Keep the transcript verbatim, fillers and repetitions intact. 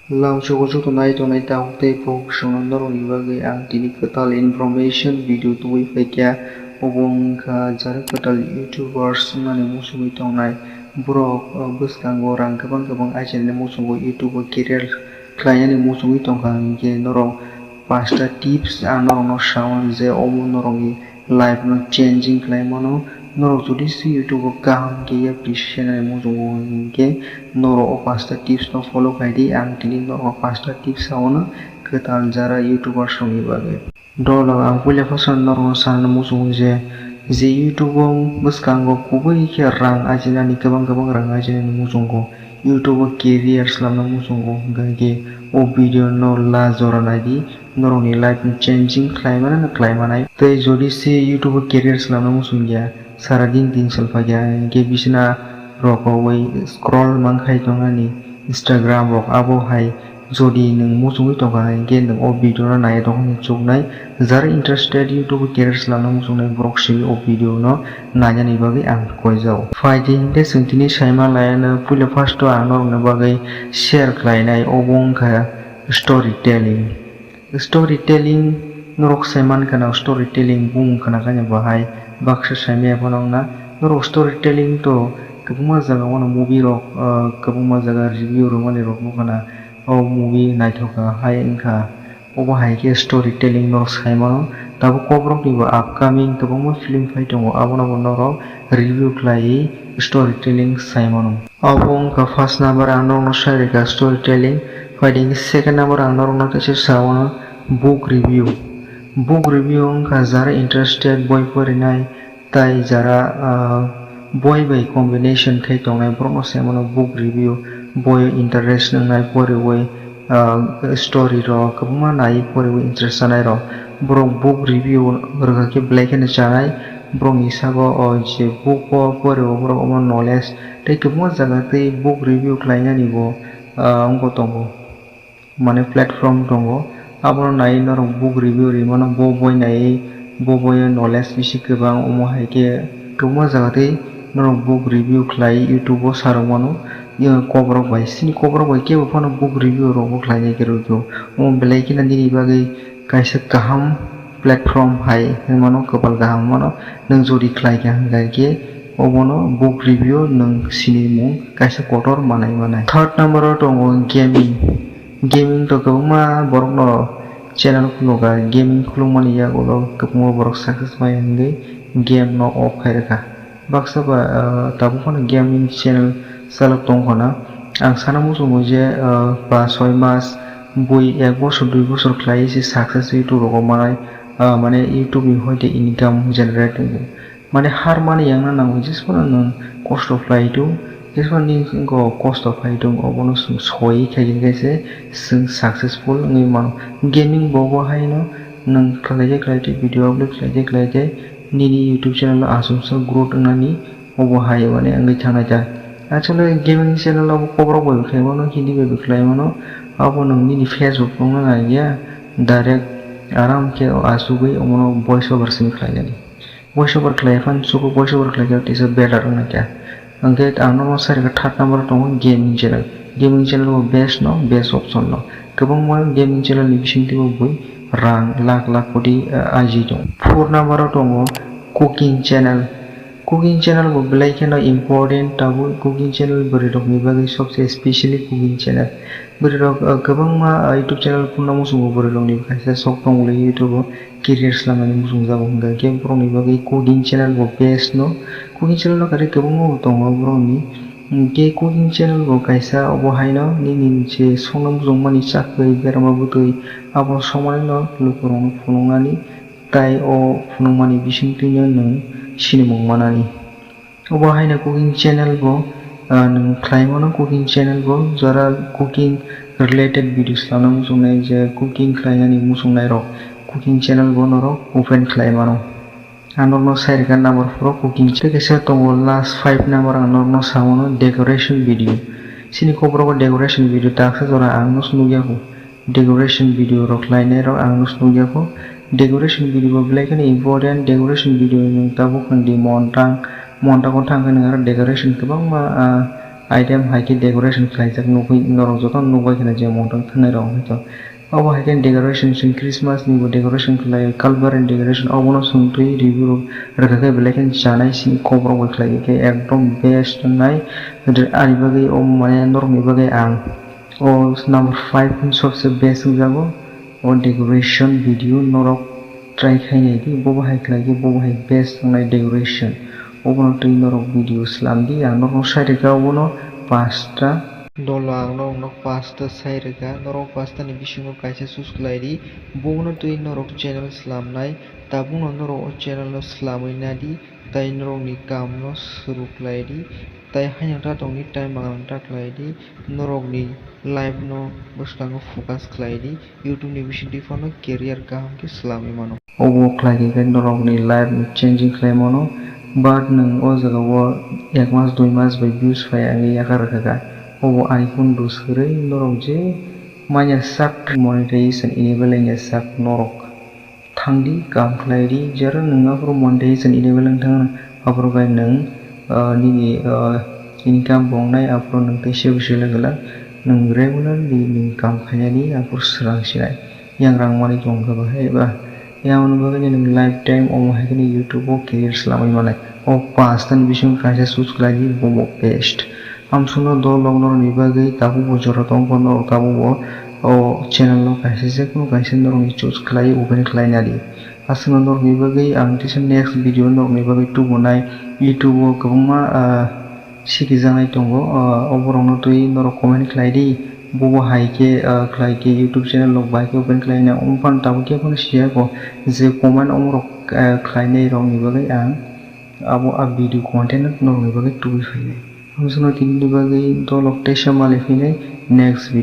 Lamsogo joto nai tongnai tabuk tei bukhuk songno norokni bagwi ang tini kwtal information video tubui phaikha, obo wngkha jara kwtal YouTubers wngnani muchungwi tongnai borok bwskango rang kwbang kwbang aichinani muchungo YouTube o career khlainani muchungwi tongkha hinkhe norok pasta tips ang norokno sao je omo norokni life no changing khlai mano. Norok jodi se YouTube o kaham khe yapri senani muchungo hinkhe norok o pasta tips no follow khai di. Ang tini norok pasta tips sao no kwtal jara YouTubers rokni bagwi. Dolo ang puila phasano norokno sanani muchungo je, je YouTube o bwskango kubui khe rang ajinani, kwbang kwbang rang ajinani muchungo YouTube o career slamna muchungo, hinkhe o video no last jora naidi. Norokni life no changing khlai mano na khlai manai. Tei jodi se YouTube o career slamna muchung ya, sara din din sal phaikha, hinkhe bisina rokoui scroll mankhai tongnani Instagram rok abo hai jodi nwng muchungwi tongkha hinkhe nwng o video no naiya tongkha hinwi chuknai. Jara interested YouTube o career slamna muchungnai borok simi o video no nainani bagwi ang koijao. Phaidi hinkhe chwng tini saima laiano puila first o ang norokni bagwi share khlainai obo wngkha story telling. Story telling norok sai mankha na story telling bung khna kanya bahai baksa saimaya phano wngna. Norok story telling to kwbangma jaga wngmano movie rok, ah, kwbangma jaga review rwmani rok nukha na o movie naithok kha hai wngkha. Obo hai khe story telling norok sai mano. Tabuk kokrok ni bo upcoming kwbangma film phai tongo abono bo norok review khlaiwi story telling sai mano. Obo wngkha first number, ang norokno sai rikha story telling. Phaidi second number, ang norokno teisa sao book review. Book review wngkha jara interested boi porinai tai jara, ah, boi bai combination khai tongnai borokno sai mano book review. Boi o interest wngnai poriwi, ah, story rok kwbangma naiwi poriwi interest chanai rok. Borok book review rwkha khe belai kheno chanai. Borokni saka o je book o pori o borok omo knowledge tei kwbangma jaga tei book review khlainani bo, ah, wngbo tongo, mane platform tongo. Abono naiwi norok book review rimano, bo boi naiwi bo boio knowledge bisi kwbang omo hai khe kwbangma jaga tei norok book review khlai YouTube o sa rwmano. Kokrok bai, chini kokrok bai kebo phano book review rok bo khlainai kwrwi khe omo belai kheno nini bagwi kaisa kaham platform hai hinmano, kwpal kaham hinmano. Nwng jodi khlai kha hinkhe obono book review nwng sinimung kaisa kotor manai manai. Third number o tongo gaming. Gaming to kwbangma borokno channel khulukha, gaming khulukmani yagulo kwbangma borok success maya hinwi game no off khai rwkha. Baksa ba, ah, tabuk phano gaming channel chalok tong khana. Ang sana muchungo je, ah, ba soi mas bui ek bosor dui bosor khlai se success YouTube rogo manai, ah, mane YouTube ni hoite income generate wngo. Mane har mani yang na nango, jesphano nwng kosto khlai tong, jesphano nini wngkha kosto phai tong, obono chwng soi khaikhe se chwng successful wngwi mano. Gaming bo bo haino nwng khlai khe khlai tei video upload khlai khe khlai tei nini YouTube channel o achomsa growth wngnani obo hai mane wngwi thangnai ta. Actually gaming channel o kokrok bai bo khlai mano, Hindi bai bo khlai mano, abo nwng nini Facebook wngna nai ya, direct aram khe achugwi omono voice over simi khlai nani. Voice over khlai phano chugo, voice over khlai khe teisa better wngna khe. Hwnkhe ang nono sai rwkha third number o tongo gaming channel. Gaming channel bo best no, best option no. Kwbangma gaming channel ni bisingtwi bo bui rang lakh lakh koti, ah, aji tongo. Four number o tongo cooking channel. Cooking channel bo belai kheno important, tabuk cooking channel bwrwi rokni bagwi sobse specially cooking channel. Bwrwi rok, ah, kwbangma, ah, YouTube channel phunukna muchungo bwrwi rokni kaisa sok tongmani YouTube o career slamnani muchungjago hwnkha khe borokni bagwi cooking channel bo best no. Cooking channel no kari kwbangma bo tongo borokni. Hwnkhe cooking channel bo kaisa obo haino nini je songna muchungmani chakri berama bwtwi abo songmani no lukurokno phunuknani tai o phunukmani bisingtwino nwng sinimung manani. Obo haino cooking channel bo, ah, nwng khlai mano cooking channel bo, jora cooking related videos lana muchungnai je cooking khlainani muchungnai rok cooking channel bo norok open khlai mano. Ang norokno sai rwkha number four o cooking. Tei kaisa tongo last five number ang norokno sa mano decoration video. Chini kokrok o decoration video taksa jora ang no nukya kho. Decoration video rok khlainai rok ang no nukya kho. Decoration video bo belai kheno important, decoration video nwng tabuk hwn di montang, montang o thang khe nwng aro decoration kwbangma, ah, item hai khe decoration khlaijak nugwi norok joto nukbai kheno je motang thangnai rok wngkha to. Obo hai khe decoration chwng Christmas ni bo decoration khlai, Kalbar ni decoration obono chwng twi review rwkha khe belai khe chanai sini kok rok bai khlai khe ekdom best wngnai. Ani bagwi omo mane norok ni bagwi ang o number five ni sobse best wngjago o decoration video norok. Try khai nai di, bo bahai khlai khe bo bahai best wngnai decoration. Obono twi norok video slam di, ang norokno sai rwkha obono pasta. Dolo ang norokno pasta sai rwkha, norok pasta ni bisingo kaisa choose khlai di, bono twi norok channel slam nai, tabukno norok o channel no slamwi na di, tai norokni kamno suru khlai di, tai haino ta tongni time mangrang ta khlai di, norokni life no bwskango focus khlai di, YouTube ni bisingtwi phano career kaham khe slamwi mano. Obo khlai khe khe norokni life no changing khlai mano, but nwng o jaga o ek mas dui mas bai views phai wngwi yakar rwkha kha. Obo ani phone do swrwi norok je manya sak monetization enable wngya sak norok. Thang di, kam khlai di, jera nwng aphuru monetization enable wng thang, aphuru khe nwng, ah, nini, ah, income bo wngnai, aphuru nwng tei sebo sila glak, nwng regularly nwng kam khaina di, aphuru swrang sinai. Yang rang manwi tong kha bahai ba? Yang bagwi nwng lifetime omo hai kheno YouTube o career slamwi manai. O pasta ni bisingo kaisa choose khlai di, bobo best. Amsukno dol rok norokni bagwi tabukbo jora tongkha, norok tabukbo o channel no kaisa je kunu kaisa norokni choose khlai open khlai nadi. Aswkno norokni bagwi ang tisa next video norokni bagwi tubunai. YouTube o kwbangma, ah, sikijaknai tongo, ah, oborokno twi norok comment khlai di. Bobo hai khe, ah, khlai khe YouTube channel rok bai khe open khlai na. Omo phano tabuk khe phano siyako je comment omorok, ah, khlainai rokni bagwi ang abo a video content norokni bagwi tubui phainai. Amsukno tinini bagwi dolok teisa mali phainai next video.